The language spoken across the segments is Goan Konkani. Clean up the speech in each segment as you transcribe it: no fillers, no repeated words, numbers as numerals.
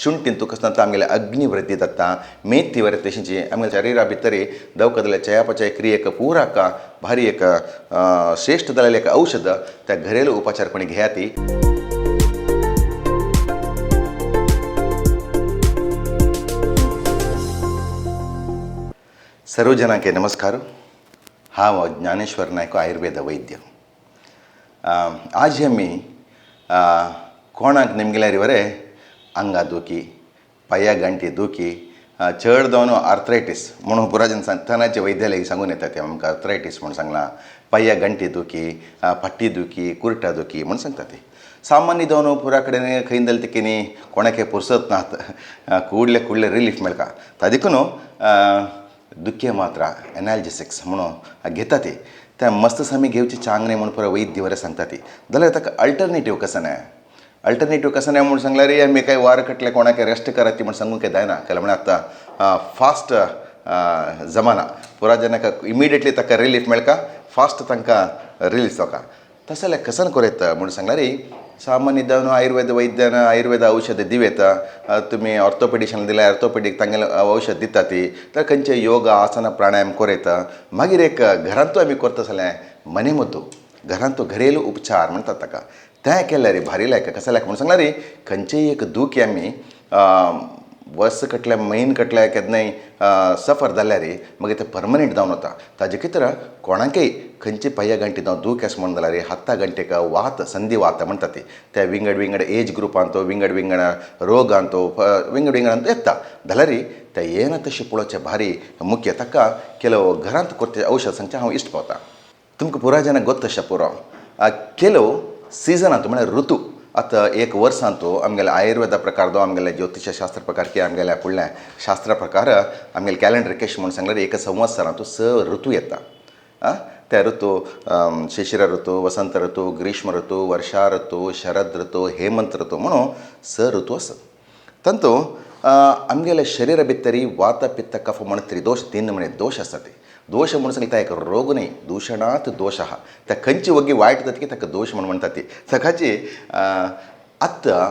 ಶುಂಠಿಂತು ಕಸಂತ ಆಮೇಲೆ ಅಗ್ನಿವೃದ್ಧಿ ದತ್ತ ಮೇಥಿ ವರೆ ತಶಿಂಚಿ ಆಮೇಲೆ ಶರೀರ ಭಿತ್ತರಿ ದವಕದಲೆ ಚಯಾಪಚಯ ಕ್ರಿಯೆಕ ಪೂರಕ ಭಾರಿ एक श्रेष्ठ जालेलें एक औषध त्या घरेलू उपचार कोणी घेया ती. सर्व जनांके नमस्कार. हांव ज्ञानेश्वर नायक, आयुर्वेद वैद्य. आज आमी कोणाक निमगेल्यार वरे आंगा दुखी, पांया गांठी दुखी, चड जावन आर्थरायटीस म्हणून पुरा जन तनाचे वैद्यालय सांगून येता ते आमकां आर्थरायटीस म्हूण सांगलां, पांया गांठी दुखी, फाटी दुखी, कुर्टा दुखी म्हूण सांगता ते. सामान्य जावन पुरा कडेन खंय जालें तिकेनी कोणाक पुरसत नात, कुडले कुडले रिलीफ मेळटा. ता देखून दुख्खे मात्रा एनाल्जेसिक्स म्हणून घेता ती. त्या मस्त सामी घेवची चांग न्हय म्हूण पुरा वैद्य बरें सांगता ती. जाल्यार ताका अल्टरनेटीव कसं न्हय, अल्टरनेटीव कसं न्हय म्हूण सांगल्यार आमी काय वार कटले कोणाक रेस्ट करात ती म्हूण सांगूंक काय जायना. केल्यार म्हळ्यार आतां फास्ट जमाना, पुरा जेन्ना इमिडिएटली ताका रिलीफ मेळटा, फास्ट तांकां रिलीफ जाता. तशें जाल्यार कसन करूं येता म्हूण सांगल्यार सामान्य जावन आयुर्वेद वैद्यान आयुर्वेद औषध दिवं येता. तुमी ऑर्थोपेडिशन दिल्यार ऑर्थोपेडीक तांगेलें औषध दिता ती. तर खंयचे योगा आसना प्राणायाम करूं येता. मागीर एक घरांतूय आमी करता जाल्यार मनेमद्दू घरांतू घरेलू उपचार म्हणटात ताका, तें केल्यार भारी लायक. कशें लायक म्हूण सांगल्यार खंयचेय एक दुखी आमी वर्स कटल्या म्हयन कटल्या केन्नाय सफर जाल्यार मागीर तें परमनंट जावन वता. ताजे खातीर कोणाकय खंयचे पांया गांठी जावं दूख आसा म्हूण जाल्यार हाता गांठीक वात संदी वात म्हणटा ती, त्या विंगड विंगड एज ग्रुपांत विंगड विंगड रोगांत विंगड विंगडांत येता. जाल्यार तें येना तशें पळोवचें भारी मुख्य ताका ಕೆಲವು घरांत करचें औषध सांगचें हांव इश्ट पावता. तुमकां पुराय जाणां गोत्त अशें पुरो ಕೆಲವು सिजनांत म्हळ्यार ऋतू आतां एक वर्सांत आमगेल्या आयुर्वेदा प्रकार दो आमगेल्या ज्योतिश शास्त्र प्रकार की आमगेल्या फुडल्या शास्त्रा प्रकार आमगेले कॅलेंडर केश म्हूण सांगल्यार एक संवत्सरांत स ऋतू येता. त्या ऋतू शिशिर ऋतू, वसंत ऋतू, ग्रीष्म ऋतू, वर्षा ऋतू, शरद ऋतू, हेमंत ऋतू म्हणून स ऋतू आसात. तातूंत आमगेल्या शरीरा भितरी वात पित्त कफ म्हण त्रिदोश तीन म्हणे दोश आसा. ते दोश म्हूण सांगता एक रोग न्हय, दूषणात दोश आहा. त्या खंयची वगी वायट जाता की ताका दोश म्हूण म्हणटा ती. सकाळची आतां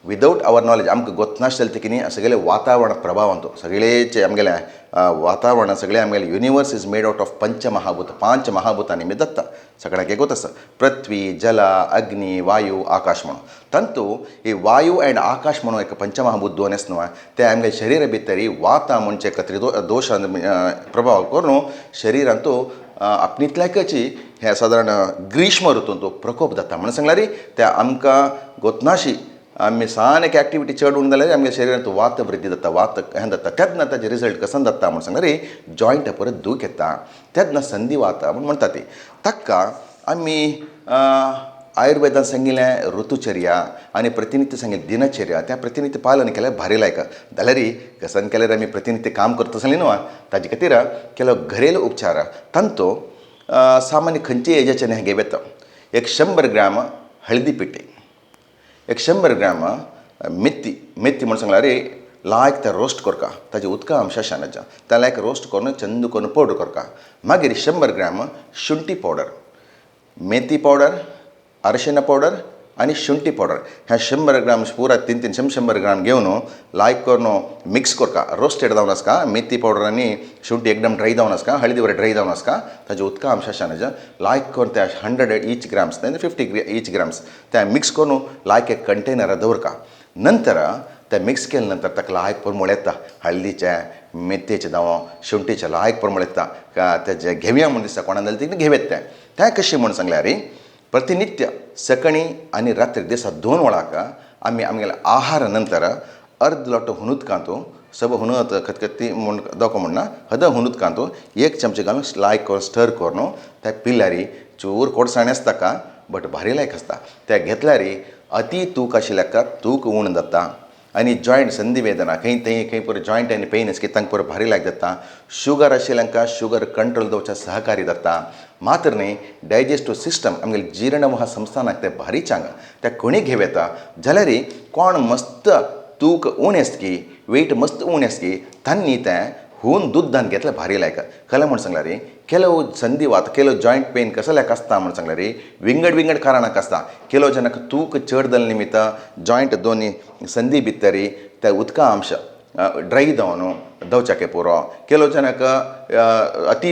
विदावट our knowledge आमकां गोतनासलें की न्ही सगळे वातावरण प्रभावांत सगळेचे आमगेलें वातावरण सगळें आमगेलें universe is made out of पंचमहाभूत, पांच महाभूतांनी मी दत्ता सगळ्याक एक आसा पृथ्वी, जल, अग्नी, वायू, आकाश म्हणून. तांतू ही वायू अँड आकाश म्हणून एक पंचमहाभूत दोन आसा न्हू, ते आमगे शरीरा भितरी वाता म्हणचे एक दोश प्रभाव करून शरिरांतू आपणितल्याकची हे सादारण ग्रीष्म ऋतूंत प्रकोप जाता. म्हणून सांगल्यार ते आमकां गोतनाशी आमी सान एक एक्टिविटी चड उण जाल्यार आमगे शरिरांत वात वृद्धी जाता, वात हें जाता. तेन्ना ताजे रिजल्ट कसन जाता म्हूण सांगल्यार जॉयंट परत दूख येता, तेन्ना संदी वाता म्हूण म्हणटा ती. ताका आमी आयुर्वेदान सांगिल्लें ऋतुचर्या आनी प्रतिनित्य सांगिल्लें दिनचर्या, त्या प्रतिनित्य पालन केल्यार भारी लायक. जाल्यार कसन केल्यार आमी प्रतिनित्य काम करता आसली न्हू, ताजे खातीर केलो घरेलू उपचार. तांतू सामान्य खंयचे एजाचे हें घेवं येता. एक 100 ग्राम हळदी पिठी, एक 100 ग्राम मेथी, मेथी म्हूण सांगल्यार लायक तें रोस्ट करका, ताजे उदका अंश शानाच्या त्या लायक रोस्ट करून चंद करून पावडर करका. मागीर 100 ग्राम शुंठी पावडर, मेथी पावडर, अरशिना पावडर आनी शुंठी पावडर ह्या 100 ग्राम पुरा तीन तीन 100 ग्राम घेवन लायक करून मिक्स करका. रोस्टेड जावन आसका मेथी पावडर आनी शुंठी एकदम ड्राय जावन आसका, हळदी बरें ड्राय जावन आसका, ताजे उदका अंश शानाच्या लायक करून त्या 100 ईच ग्राम्स 50 ईच ग्राम्स त्या मिक्स करून लायक एक कंटेनरार दवरका. नंतर ते मिक्स केले नंतर ताका लायक परमळ येता, हळदीचें मेथयेचें जावं शुंठीचें लायक परमळ येता. तेजें घेवया म्हूण दिसता कोणा जाल्यार तितलें घेवं येता तें. तें कशें म्हूण सांगल्यार प्रतिनित्य सकाळी आनी रात्री दिसा 2 वळाक आमी आमगेल्या आहारा नंतर अर्द लोटो हुनुदकांत सब हुनत खतखती म्हूण दोको म्हणना हद हुनुदकांत 1 चमचे घालून लायक करून स्टर करून त्या पिल्यारी चूर कोडसाणे आसता का बट भारी लायक आसता. त्या घेतल्यार अति तूक आशिल्ल्या तूक उण जाता आनी जॉयंट संधी वेदना खंय थंय खंय पुरो जॉयंट आनी पेन आसता तांकां पुरो भारी लायक जाता. शुगर आशिल्ल्यांका शुगर कंट्रोल दवरच्या सहकारी जाता. मात्र न्ही डायजेस्टीव सिस्टम आमगेले जीर्णवाह संस्थानाक ते भारी चांग त्या कोणी घेवं येता. जाल्यार कोण मस्त तूक उणें आसता की वेट मस्त उणें आसता की तांणी तें हून दुद्दान घेतल्यार भारी लायक. कलें म्हूण सांगल्यार ಕೆಲವು संधिवात, ಕೆಲವು जॉयंट पेन कसल्याक आसता म्हूण सांगल्यार विंगड विंगड कारणाक आसता. ಕೆಲವು ಜನಕ್ಕೆ ತೂಕ चड जाल्ले निमित्त जॉयंट दोनी संधी भितरी त्या उदका अंश ड्राय जावन दवच्याके पुरो. ಕೆಲವು ಜನಕ್ಕೆ ಅತಿ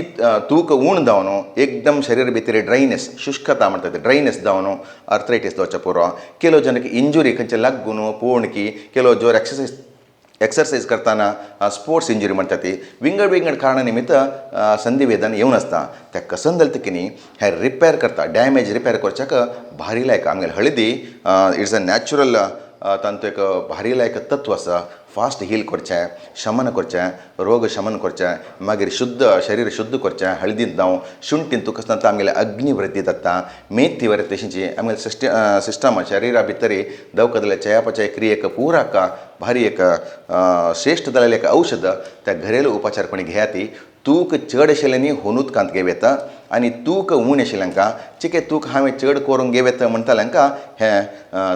ತೂಕ ऊण जावन एकदम शरीर भितर ड्रायनेस, शुष्कता म्हणटा ते ड्रायनेस जावन आर्थरायटीस जावचे पुरो. ಕೆಲವು ಜನಕ್ಕೆ इंजुरी खंयचे लागून पोवणकी, ಕೆಲವು जोर एक्सरसायज एक्सरसायज करतना स्पोर्ट्स इंजुरी म्हणटा ती, विंगड विंगड कारणा निमित्त संधिवेदन येवन आसता. त्या कसन जालें की न्ही हें रिपेर करता, डॅमेज रिपेर करच्याक भारी लायक आमगेली हळदी. It's a natural तांतूं एक भारी लायक तत्व आसा. फास्ट हील करचें, शमन करचें, रोग शमन करचें, मागीर शुद्ध शरीर शुद्ध करचें. हळदींत जावं शुंठीन तुका आसतना आमगेले अग्निवृद्धी जाता. मेथी वरे तशींची आमगेले सिस्टम शरिरा भितरी दवका जाल्यार चयापचय क्रियेक पुराक भारी एक श्रेश्ठ जालेलें एक औषध. त्या घरेलू उपचार कोणी घेया ती तूक चड आशिल्ल्यांनी हुनूत घेव येता आनी तूक उणें आशिल्ल्यांका चिके तूक हांवें चड करूंक घेव येता म्हणटाल्यांका हें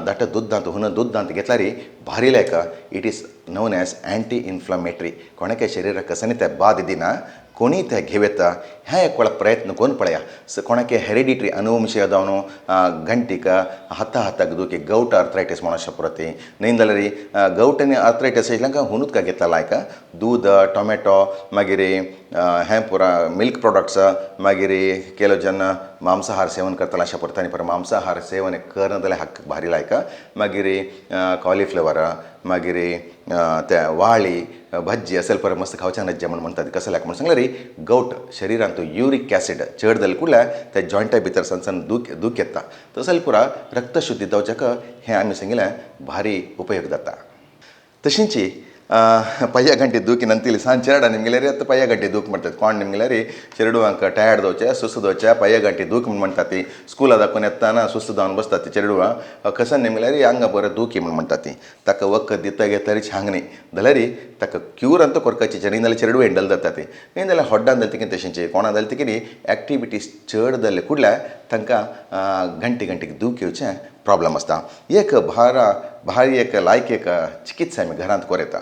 धाट दुद्दांत हुन दुद्दांत घेतल्यार भारी लायक. It is known as anti inflammatory. कोणाकय शरिराक कसनी ते बाद दिना, कोणी ते घेव येता. हें एक वेळा प्रयत्न करून पळया. कोणाक हेरिडिटरी अनुवंशीय जावन घंटीक हाता हाताक दुखी गौट आर्थरायटीस म्हणून अशें पुरो ती न्हय जाल्यार गौट आनी आर्थरायटीस आशिल्ल्यांका हुनूत का घेतला लायक दूद, टोमॅटो, मागीर हें पुरा मिल्क प्रोडक्ट्स. मागीर केलो जेन्ना मांसाहार सेवन करताले अशें परतानी पर मांसाहार सेवन करना जाल्यार हक्क भारी लायक. मागीर कॉलिफ्लेवर, मागीर ते वाळी भज्जी असेल पर मस्त खावच्या नज्जे म्हण म्हणटात. कसल्याक म्हण सांगल्यार गौट शरिरांत युरीक ॲसिड चड जालें कुडल्यार त्या जॉयंटा भितर सन सन दूख दूख येता. तसले पुरा रक्तशुद्धी जावच्याक हें आमी सांगिल्लें भारी उपयोग जाता. तशींची ಪಯ್ಯ ಗಂಟೆ ದೂಕಿ ನಂತಿಲ್ಲಿ ಸಾನ್ ಚೇರಡ ನಿಮ್ಗೆಲ್ಲರಿ ಅತ್ತ ಪಯ್ಯ ಗಂಟೆ ದೂಕ್ ಮಾಡ್ತೈತೆ ಕೋಣ ನಿಮ್ಗೆಲ್ಲರಿ. ಚೆರಡುವಂಕ ಟಯರ್ಡ್ ದೋಚೆ, ಸುಸ್ತು ದೋಚೆ, ಪಯ್ಯ ಗಂಟೆ ದೂಕ್ ಮಾಡ್ತಾತಿ. ಸ್ಕೂಲ್ ಅದ ಎತ್ತಾನ ಸುಸ್ತು ಬಸ್ತಾತಿ ಚೆರಡುವ ಕಸನ್ ನಿಮ್ಗೆಲ್ಲರಿ ಹಂಗ ಬರೋ ದೂಕಿ ಮಾಡ್ತಾತಿ. ತಕ್ಕ ಒಕ್ಕ ದಿತ್ತಾಗೆ ತರಿ छांगणी जाल्यार ताका क्यूर अंत कोरकाची चेडीन चेरडू हेंडल जाता ती न्ही जाल्यार हड्डान जालें तिकीन तशेंची कोणा जालें तिकीन एक्टिविटीज चड जाल्ले कुडल्या तांकां घंटे घंटेक दूख येवचें प्रॉब्लम आसता. एक भारा भारी एक लायक एक चिकित्सा आमी घरांत कोर येता.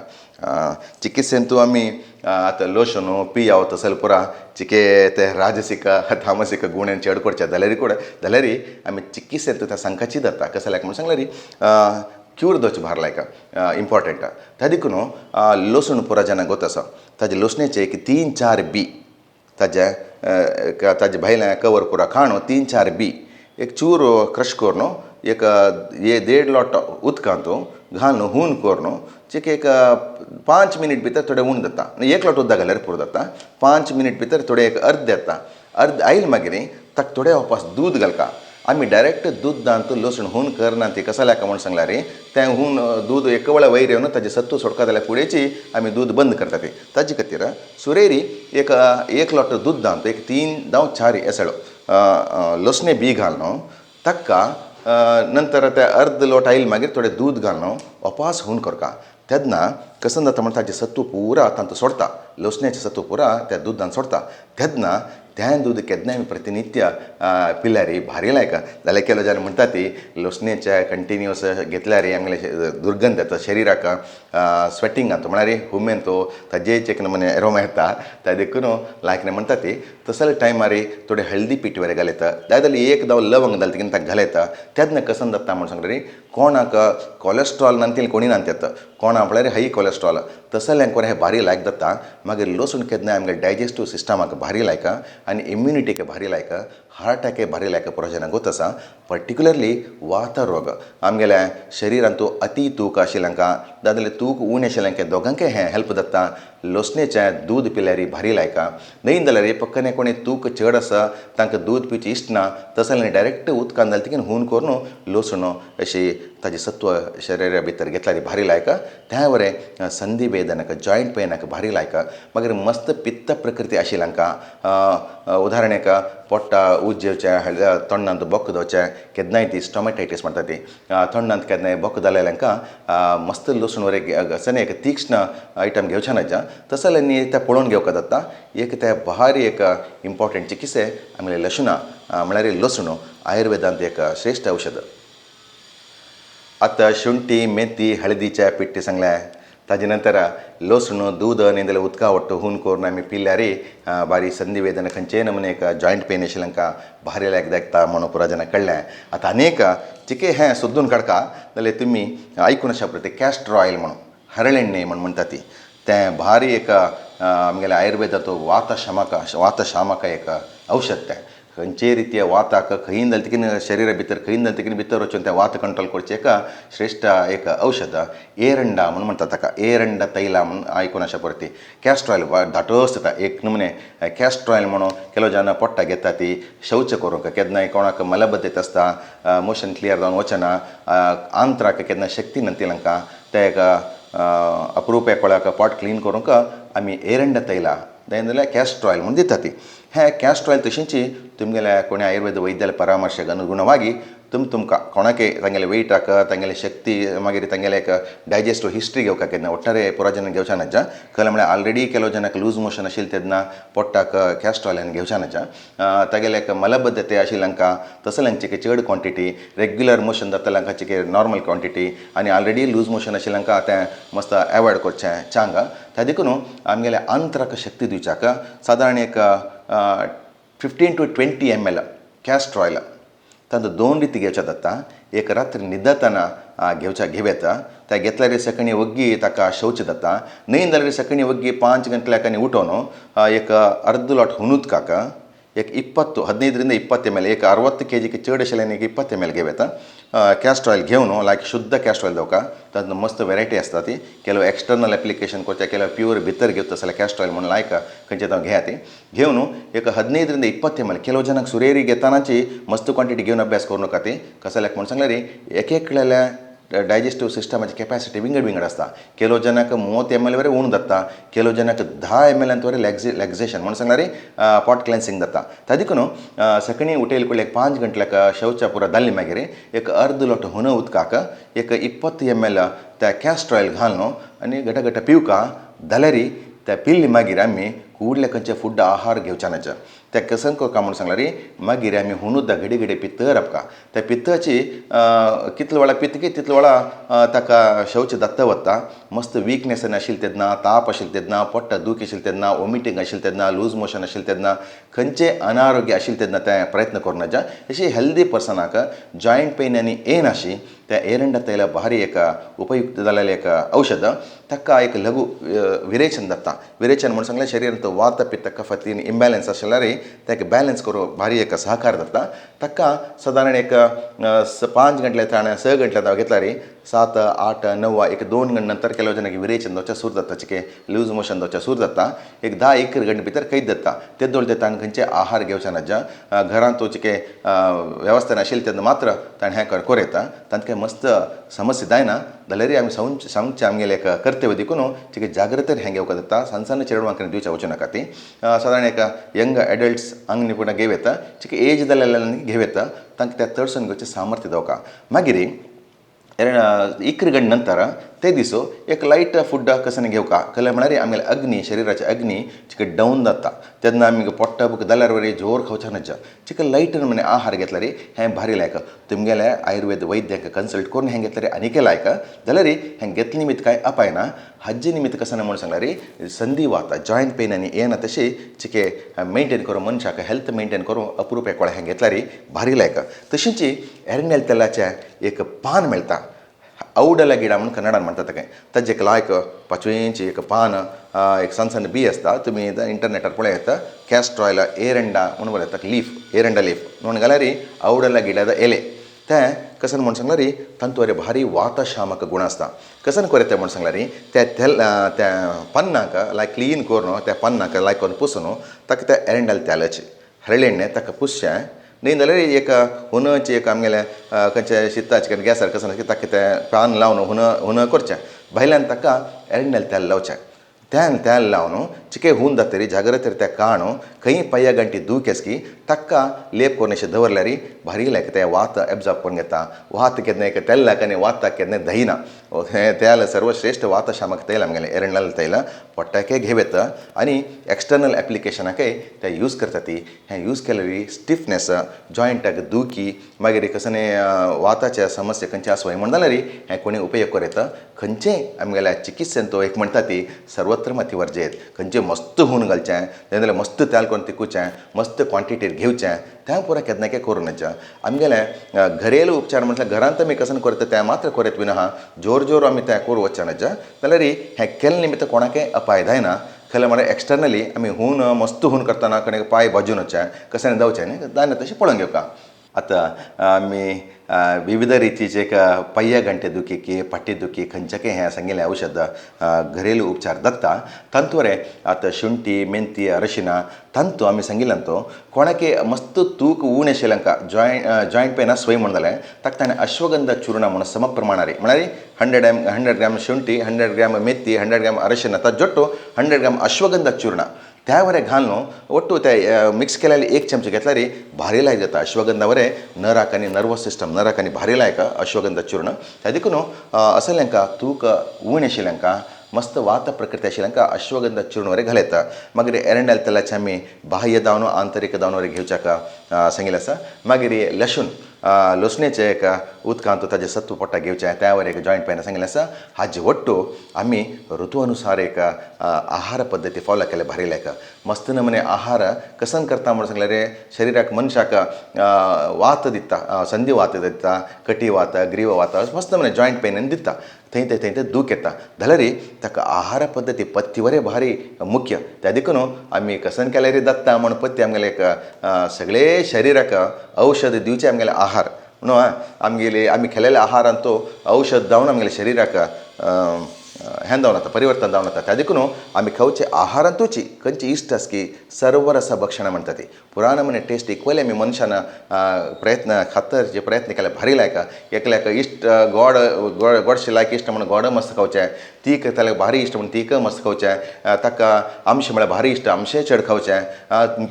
चिकित्सेंतू आमी आतां लोशन पियाव तसले पुरा चिके ते राजसीक तामसीक गुण चड करचे जाल्यार कुड जाल्यार आमी चिकित्सेंत त्या संकाची जाता. कसल्याक म्हणून सांगल्यार क्यूर दवरचें भार लायक इम्पॉर्टंट. त्या देखून लसूण पुरा जेन्ना गोत आसा ताजे लसणेचे एक 3-4 बी ताजे ताजे भायलें कवर पुरा खाण 3-4 बी एक चूर क्रश करून एक 1.5 लोट उदकांत घालून हून करून चिक एक 5 मिनीट भितर थोडें हून जाता. एक लोट उदक घाल्यार पुरो जाता. 5 मिनीट भितर थोडें एक अर्द येता. अर्द आयल मागीर ताका थोडें वापस दूद घालता. आमी डायरेक्ट दुदांत लसूण हून करना ती कसल्याक म्हूण सांगल्यार तें हून दूद एक वेळा वयर येवन ताजें सत्व सोडका जाल्यार फुडेंची आमी दूद बंद करता ती. ताजे खातीर सुरेरी एक एक लोट दुदांत एक 3 जावं 4 एसळो लसणे बी घालून ताका नंतर ते अर्द लोट आयल मागीर थोडें दूद घालून वापास हून करता. तेन्ना कसन जाता म्हण ताजें सत्व पुरा तांतूं सोडता, लसण्याचें सत्व पुरा त्या दुदान सोडता. तेन्ना तें दूद केन्नाय आमी प्रतिनित्य पिल्यार भारी लायक. जाल्यार केलो जाल्यार म्हणटा ती लसणेचे कंटिन्युअस घेतल्यार आमगेले दुर्गंध येता शरिराक, स्वेटिंग जाता म्हळ्यार हुमेन तो ताजेच एक नमुने एरोमा येता. त्या देखून लायक म्हणटा ती तसले टायमार थोडे हळदी पीठ वगैरे घालयता जाल्यार एक दाव लवंग घालता कितें ताका घालयता. तेन्ना कसन जाता म्हूण सांगता कोणाक कॉलेस्ट्रॉल नांतील कोणी नात येता कोणा म्हळ्यार हाय कॉलेस्ट्रॉल तसल्यांक हे भारी लायक जाता. मागीर लसूण केन्ना आमगे डायजेस्टीव सिस्टमाक भारी लायक आनी इम्युनिटीक भारी लायक, हार्टाक भारी लायक पुरो गोत आसा. पर्टिक्युलरली वातरोग आमगेल्या शरिरांत अति तूक आशिल्ल्यांका जाल्यार तूक उणें आशिल्ल्यांक दोगांकय हें हेल्प जाता. लसणेचें दूद पिल्यार भारी लायका. न्हय जाल्यार पक्कने कोणी तूक चड आसा तांकां दूद पिवची इश्ट ना तसलें डायरेक्ट उदकान जालें तिकीन हून करून लसूण अशी ताजें सत्व शरिरा भितर घेतल्यार भारी लायका. त्या बरें संधी वेदनाक जॉयंट पेनाक भारी लायका. मागीर मस्त पित्त प्रकृती आशिल्ल्यांका उदाहरणाक पोट्टा ऊज येवचें, तोंडांत बोक जावचें, केन्नाय ती स्टोमेटायटीस म्हणटा ती तोंडांत केन्नाय बोक जाल्ल्यांका मस्त लसूण वरे सने एक तीक्ष्ण आयटम घेवचें ना तसले न्ही तें पळोवन घेवपाक जाता. एक ते भारी एक इम्पॉर्टंट चिकित्से आमगेले लसुणा म्हळ्यार लसूण आयुर्वेदांत एक श्रेश्ठ औषध. आतां शुंठी मेथी हळदीच्या पिट्टी सांगलें, ताजे नंतर लसूण दूद न्ही जाल्यार उदका वट्ट हून करून आमी पिल्यार बारी संधी वेदना खंयचेय नमुने एक जॉयंट पेन आशिल्लें भारी लायक देखता म्हणून पुरा जाणां कळ्ळें. आतां आनी एक चिके हें सोदून काडका जाल्यार तुमी आयकून आसा पळय तें कॅस्टर ऑयल म्हणून हरಳೆण्णे म्हण म्हणटा ती तें भारी एक आमगेल्या आयुर्वेदाचो वातशमक वातशामक एक औषध तें खंयचेय रितीय वाताक खंय जालें तिकीन शरीरा भितर खंय जालें तिकीन भितर वचून तें वात कंट्रोल करचें एक श्रेश्ठ एक औषध एरंडा म्हणून म्हणटा ताका एरंडा तैला म्हणून आयकून आसा पळय ती कॅस्टर ऑयल धाटोस येता एक नमुने कॅस्टर ऑयल म्हणून ಕೆಲವು ಜನ పొట్ట घेता ती शौच करूंक केन्नाय कोणाक मलबद्धता आसता मोशन क्लियर जावन वचना आंत्राक केन्ना शक्ती नासता तांकां ते एक अप्रूप कोळाक पोट क्लीन करूंक आमी एरंडा तैला जाल्यार कॅस्टर ऑयल म्हणून दिता ती हे कॅस्टर ऑयल तशींच तुमगेल्या कोणी आयुर्वेद वैद्याल्या परामर्शाक अनुगुणವಾಗಿ तुम तुमकां कोणाकय तांगेले वेटाक तांगेले शक्ती मागीर तांगेले एक डायजेस्टिव हिस्ट्री घेवपाक केन्ना ಒಟ್ಟಾರೆ ಪೂರಾ ಜನ घेवच्या नाजा कळ्ळें म्हळ्यार ऑलरेडी ಕೆಲವು ಜನಕ್ಕೆ लूज मोशन आशिल्लें तेन्ना पोट्टाक कॅस्टर ऑयल घेवच्या नाजा तागेले एक मलबद्धते आशिल्ल्यांकां तसल्यांची चड क्वॉन्टिटी रेग्युलर मोशन जातल्यांकां चिके नॉर्मल क्वॉन्टिटी आनी ऑलरेडी लूज मोशन आशिल्ल्यांकां तें मस्त एवॉयड करचें चांग. त्या देखून आमगेल्या आंत्राक शक्ती दिवच्याक सादारण एक 15 to 20 ml castor oil तांतूत दोन रिती घेवच्या जाता. एक रात्री न्हिदतना घेवच्या घेवं त्या घेतल्यार सकाळी वग्गी ताका शौच जाता. न्हय जाल्यार सकाळी वग्गी 5 ಗಂಟೆಗೆ ನೀವು ಊಟನು एक अर्द लोट ಹುಣುದ್ಕಾಕ एक 20 15ರಿಂದ 20 ml एक 60 kg चड आशिल्ल्यान एक 20 ml घेवं येता कॅस्टर ऑयल घेवन लायक शुद्ध कॅस्टर ऑयल दवका. तातूंत मस्त वेरायटी आसता ती ಕೆಲವು एक्सटर्नल एप्लिकेशन करचे ಕೆಲವು प्युअर भितर घेवता जाल्यार कॅस्टर ऑयल म्हणून लायक खंयचे हांव घेया ती घेवन एक 15ರಿಂದ 20 ml ಕೆಲವು ಜನಕ್ಕೆ सुरेरी घेतानाची मस्त क्वांटिटी घेवन अभ्यास करूं नाका ती कसाल्याक म्हणून सांगल्यार एक एकल्याल्या डायजेस्टिव सिस्टमाची कॅपॅसिटी विंगड विंगड आसता. ಕೆಲವು ಜನಕ್ಕೆ 30 ml वरे उण जाता, ಕೆಲವು ಜನಕ್ಕೆ 10 ml ಅಂತವರೆ ಲೆಕ್ಸೇಷನ್ म्हणून सांगल्यार पॉट क्लेन्सिंग जाता. त्या देखून सकाळी उठयले कडेन 5 गंटल्याक शौचा पुरा जाल्ली मागीर एक अर्द लोट हुन उदकाक एक 20 ml त्या कॅस्टर ऑयल घालून आनी घट घट पिवका जाल्यार त्या पिल्ली मागीर आमी कुडले खंयचे फूड आहार घेवच्या नाच्या त्या कसन करका म्हणून सांगल्यार मागीर आमी हुनुद्दां घडी घडी पित्तर आपका त्या पित्ताची कितलो वेळा पित की तितलो वेळा ताका शौच दत्त वता. मस्त वीकनेस आशिल्लें तेन्ना, ताप आशिल्लें तेन्ना, पोट्टा दूख आशिल्लें तेन्ना, वॉमिटींग आशिल्लें तेन्ना, लूज मोशन आशिल्लें तेन्ना, खंयचे अनारोग्य आशिल्लें तेन्ना तें प्रयत्न करूं नजा. अशी हेल्दी पर्सनाक जॉयंट पेन आनी येन आशी त्या एरंडा तैला भारी एक उपयुक्त जालेलें एक औषध. ताका एक लघु विरेचन जाता. विरेचन म्हणून सांगलें शरीरांत वात पित्त कफ तीन इम्बॅलन्स आशिल्ल्यार ताका बॅलन्स करूं भारी एक सहकार जाता. ताका सादारण एक 5 गंटले ताणें 6 गंटले हांव घेतल्यार 7 8 9 एक 2 गंटे नंतर ಕೆಲವು ಜನಕ್ಕೆ विरेचन जावचें सुरू जाता, चिके लूज मोशन जावचें सुरू जाता. एक 10-11 गंटे भितर कैद जाता. तेदोळ ते ताणें खंयचे आहार घेवचे नाजा घरांत चिके वेवस्था नाशिल्लें तेन्ना मात्र ताणें हें करूं येता. तांकां मस्त समस्या जायना जाल्यार आमी सांगचें आमगेलें एक कर्तव्य देखून चिके जाग्रतेन हें घेवपाक जाता. सण सण चेडवांक दिवचें वचूं नाका ती सादारण एक यंग एडल्ट्स हांग निपुण घेवं येता, चिके एज जाल्ल्यान घेवं येता. तांकां त्या तडसून घेवचें सामर्थ्य दवका. मागीर 11 गंटे नंतर ते दिसो एक लायट फूड कसन घेवका कळ्ळें म्हळ्यार आमगेले अग्नी शरीराचे अग्नी चिके डावन जाता तेन्ना आमी पोट्टा बुक जाल्यार वरी जोर खावच्या नज्जा चिके लायट म्हणे आहार घेतल्यार हें भारी लायक. तुमगेले आयुर्वेद वैद्याक कन्सल्ट करून हें घेतल्यार आनीकय लायक जाल्यार हें घेतले निमित्त कांय अपायना. हाजे निमित्त कशें म्हणून सांगल्यार संधिवात जॉयंट पेन आनी येना तशी चिके मेंटेन करून मनशाक हेल्थ मेंटेन करून अप्रूप एकवाळ हें घेतल्यार भारी लायक. तशींच एरंडेल तेलाचें एक पान मेळटा, औडला गिडा म्हणून कन्नडान म्हणटात ताका. ताजें एक लायक पांचवेंची एक पान एक सण सण बी आसता. तुमी इंटरनेटार पळयात कॅस्टर ऑयल एरंडा म्हणून बरयता लीफ एरंडा लीफ म्हणून घाल्यार औडला गिडाದ एले तें कसन म्हणून सांगल्यार तांतूर भारी वातशामक गुण आसता. कसन करता म्हणून सांगल्यार त्या तेल त्या पन्नाक लायक क्लीन करून त्या पन्नाक लायक करून पुसून ताका त्या एरंडेल तेलाची हरळेण्णें ताका पुसचें न्ही जाल्यार एक हुनची एक आमगेलें खंयचे शिताचें गॅसार कसन ताका तें पान लावन हुन हुन करचें भायल्यान ताका एरंडेल तेल लावचें. तें तेल लावन चिके हून जातरी जाग्रत त्या काणू खंय पांया गांठी दूख आसकी ताका लेप करून अशें दवरल्यार भारी लायक तें वात एब्जॉर्ब करून घेता. वात केन्ना एक तेल्लाक आनी वाताक केन्ना दहिना हें तेल सर्वश्रेश्ठ वातशामक तेल आमगेलें एरंडेल तेल पोट्टाकय घेव येता आनी एक्सटर्नल एप्लिकेशनाकय तें यूज करता. ती हें यूज केल्यार स्टिफनेस, जॉयंटाक दुखी, मागीर कसले वाताचे समस्या खंयचे आसो म्हण जाल्यार हें कोणी उपयोग करूं येता. खंयचेय आमगेल्या चिकित्सेन तो एक म्हणटा ती सर्वत्र मती वर्जेत. खंयचें मस्त हून घालचें, तें जाल्यार मस्त तेल करून तिकूचें, मस्त क्वॉन्टिटीर घेवचें, तें पुरा केन्ना काय करूं नज. आमगेलें घरेलू उपचार म्हटल्यार घरांत आमी कसन करता तें मात्र करत बीन आहा, जोर जोर आमी तें करूं वचचें नज. जाल्यार हें केल्ले निमित्त कोणाकय अपाय जायना. खरें म्हळ्यार एक्सटर्नली आमी हून मस्त हून करतना कडेन पांय बाजून वचचें, कशें जावचें न्ही जायना तशें पळोवन घेवका. आतां आमी विविध रितीचे एक पांया घंटे दुखी की फाटी दुखी खंयच्याकय हें सांगिल्लें औशध घरेलू उपचार दत्ता. तांतूरे आतां शुंठी, मेंथी, अरशिना तांतू आमी सांगिल्ल्यान तो कोणाकय मस्त तूक उणें आशिल्ल्यांका जॉयंट पेन स्वय म्हण जालें ताका ताणें अश्वगंधा चूर्ण म्हणून सम प्रमाणारी म्हळ्यार 100 ग्राम शुंठी, 100 ग्राम मेथी, 100 ग्राम अरशिना ताजो जोट्टो 100 ग्राम अश्वगंधा चूर्ण त्या वरे घालून ಒಟ್ಟು ते मिक्स केलेले 1 चमचे घेतल्यार भारी लायक जाता. अश्वगंधा वरे नराक आनी नर्वस सिस्टम नराक आनी भारी लायक अश्वगंधा चूर्ण. त्या देखून असल्यांका तूक उणें आशिल्ल्यांका मस्त वात प्रकृती आशिल्ल्यांका अश्वगंधा चूर्ण वरे घालयता. मागीर एरंडेल तेलाचे आमी बाह्य दावन आंतरीक दावन वरे घेवच्याक सांगिल्लें आसा. मागीर लसूण लसणेचें एक उदकांत ताजें सत्व पोटाक घेवचें त्या वयर एक जॉयंट पेन सांगिल्लें आसा. हाजे ಒಟ್ಟು आमी ऋतू अनुसार एक आहार पद्दती फॉलो केले भारी लायक. मस्त नमुने आहार कसन करता म्हण सांगल्यार शरिराक मनशाक वात दिता, संधी वात दिता, कटी वात, ग्रीव वात, मस्त नमुने जॉयंट पेन दिता, थंय थंय थंय थंय दूख येता. जाल्यार ताका आहार पद्दती पथ्य वरे भारी मुख्य. त्या देखून आमी कसन केल्यार दत्ता म्हण पथ्य आमगेले एक सगळे शरिराक औषध दिवचें आमगेले आहार न्हू. आमगेले आमी खेलेले आहारान तो औषध जावन आमगेले शरिराक हें जावन वता, परिवर्तन जावन वता. त्या देखून आमी खावचे आहारांतूच खंयची इश्ट आसा की सर्वरस भक्षण म्हणटा ती पुराण म्हणे टेस्ट इक्वली आमी मनशान प्रयत्न खातर जे प्रयत्न केले भारी लायक. एकल्याक इश्ट गोड गोड गोडशें लायक इश्ट म्हणून गोड मस्त खावचें, तीख जाल्यार भारी इश्ट म्हणून तीख मस्त खावचें, ताका आमशें म्हळ्यार भारी इश्ट आमशें चड खावचें,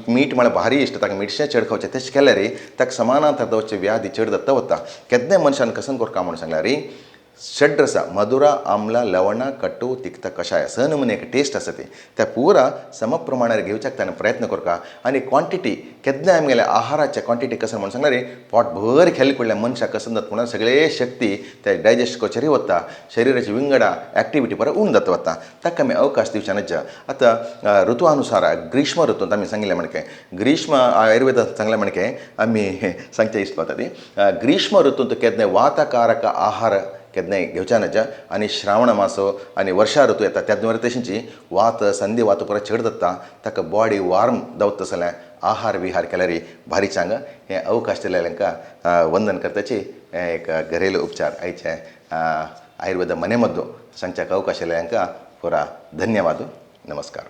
मीठ म्हळ्यार भारी इश्ट ताका मिरशें चड खावचें. तशें केल्यार ताका समानांतर जावचे व्याधी चड जाता वता. केन्नाय मनशान कसन करका म्हणून सांगल्यार षड्रस मधुरा, आम्ला, लवण, कटु, तिक्त, कषाय स नमुने एक टेस्ट आसा ती त्या पुरा सम प्रमाणार घेवच्याक ताणें प्रयत्न करका. आनी क्वॉन्टिटी केन्नाय आमगेले आहाराचे क्वॉन्टिटी कसन म्हणून सांगल्यार पोट भर खेल्ले कडल्या मनशाक कसन जाता म्हणून सगळे शक्ती ते डायजेस्ट करचेर वता, शरिराची विंगडा एक्टिविटी बरें उण जाता वता. ताका आमी अवकाश दिवचे नज. आतां ऋतू अनुसार ग्रीष्म ऋतूंत आमी सांगिल्लें म्हणके ग्रीष्म आयुर्वेदांत सांगलें म्हणके आमी सांगचें इश्ट वता ती ग्रीष्म ऋतूंत केन्नाय वातकारक आहार केन्नाय घेवच्या नज. आनी श्रावण मासो आनी वर्षा ऋतू येता त्या द्वारे तशींची वात संधी वात परत चड जाता, ताका बॉडी वार्म दवरता जाल्यार आहार विहार केल्यार भारी चांग. हे अवकाश दिल्ल्यांका वंदन करताची एक घरेलू उपचार आयचे आयुर्वेद मनेमद्दू सांगच्याक अवकाश दिल्ल्यांका पुरा धन्यवाद. नमस्कार.